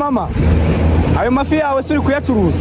Mama, ayo mafi yawe se uri kuyacuruza?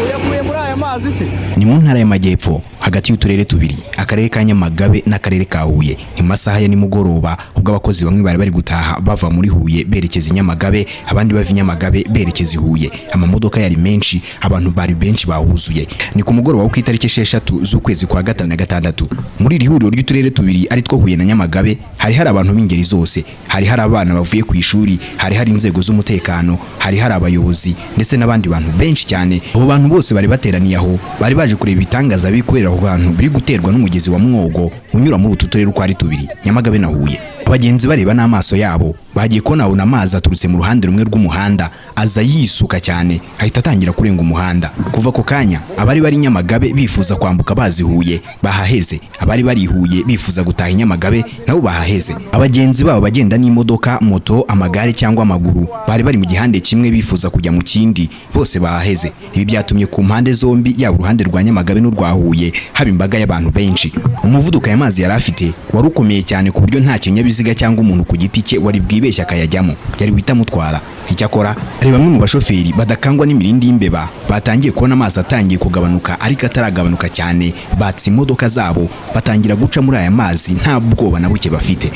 Uyakuye muri aya mazi se? Ni mu Ntara y'Amajyepfo, hagati y'uturere tubiri, akarere ka Nyamagabe n'akarere ka Huye. Ni mu masaha ya nimugoroba, ubwo abakozi bamwe bari bari gutaha bava muri Huye berekeza i Nyamagabe, abandi bava i Nyamagabe berekeza i Huye. Amamodoka yari menshi, abantu bari benshi bahuzuye. Ni ku mugoroba wo ku itariki 6 z'ukwezi kwa gatanu na gatandatu. Muri iri huriro ry'uturere tubiri, ari two Huye na Nyamagabe, hari hari abantu b'ingeri zose. Hari hari abana bavuye ku ishuri, hari hari inzego z'umutekano, hari hari abayobozi ndetse n'abandi bantu benshi cyane. Abo bantu bose bari bateraniye aho, bari baje kureba ibitangaza biri kubera aho hantu, biri guterwa n'umugezi wa Mwogo unyura muri utu turere uko ari tubiri, Nyamagabe na Huye. Abagenzi bareba n'amaso yabo, bagiye kubona babona amazi aturutse mu ruhande rumwe rw'umuhanda, aza yisuka cyane, ahita atangira kurenga umuhanda. Kuva ako kanya, abari bari Nyamagabe bifuza kwambuka baza i Huye bahaheze, abari bari i Huye bifuza gutaha i Nyamagabe nabo bahaheze. Abagenzi babo bagenda n'imodoka, moto, amagare cyangwa amaguru, bari bari mu gihande kimwe bifuza kujya mu kindi, bose bahaheze. Ibi byatumye ku mpande zombi, yaba uruhande rwa Nyamagabe n'urwa Huye, haba imbaga y'abantu benshi. Umuvuduko aya mazi yari afite wari ukomeye cyane, ku buryo nta kinyabiziga cyangwa umuntu ku giti cye wari bwibeshye akayajyamo, yari guhita amutwara. Icyakora hari bamwe mu bashoferi badakangwa n'imirindi y'imbeba batangiye kubona amazi atangiye kugabanuka, ariko ataragabanuka cyane, batsa imodoka zabo batangira guca muri aya mazi nta bwoba na buke bafite.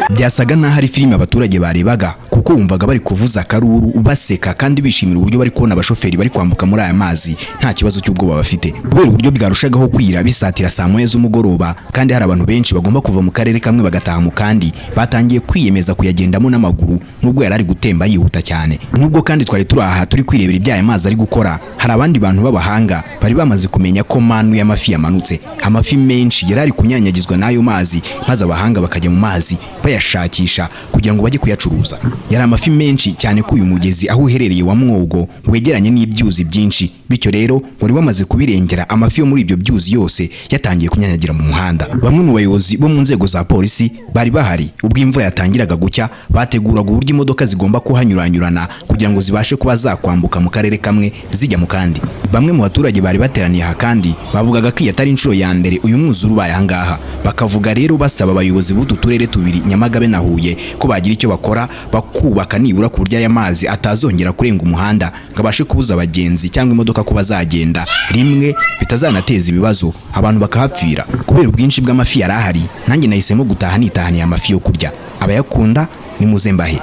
Byasaga n'aho ari filime abaturage barebaga, kuko wumvaga bari kuvuza akaruru, baseka kandi bishimira uburyo bari kubona abashoferi bari kwambuka muri aya mazi nta kibazo cy'ubwoba bafite. Kubera uburyo bwarushagaho kwira bisatira saa 1 z'umugoroba, kandi hari abantu benshi bagomba kuva mu karere kamwe bagataha mu kandi, batangiye kwiyemeza kuyagendamo n'amaguru nubwo yari ari gutemba yihuta cyane. Nubwo kandi twari turi aha turi kwirebera ibyo aya mazi ari gukora, hari abandi bantu b'abahanga bari bamaze kumenya ko manu y'amafi yamanutse. Amafi menshi yari ari kunyanyagizwa n'ayo mazi, maze abahanga bakajya mu mazi bayashakisha kugira ngo bajye kuyacuruza. Yari amafi menshi cyane ko uyu mugezi aho uherereye wa Mwogo wegeranye n'ibyuzi byinshi, bityo rero wari wamaze kubirengera. Amafi yo muri ibyo byuzi yose yatangiye kunyanyagira mu muhanda. Bamwe mu bayobozi bo mu nzego za polisi bari bahari ubwo imvura yatangiraga gucya, bateguraga uburyo imodoka zigomba kuhanyuranyurana kugira ngo zibashe kuba zakwambuka mu karere kamwe zijya mu kandi. Bamwe mu baturage bari bateraniye aha kandi bavugaga ko iyi atari inshuro ya mbere uyu mwuzure ubaye aha ngaha. Bakavuga rero basaba abayobozi b'utu turere tubiri, Nyamagabe na Huye, ko bagira icyo bakora, bakubaka nibura ku buryo aya mazi atazongera kurenga umuhanda ngo abashe kubuza abagenzi cyangwa imodoka kuba zagenda, rimwe bitazanateza ibibazo abantu bakahapfira. Kubera ubwinshi bw'amafi yari ahari, nanjye nahisemo gutaha nitahaniye amafi yo kurya. Abayakunda nimuze mbahe.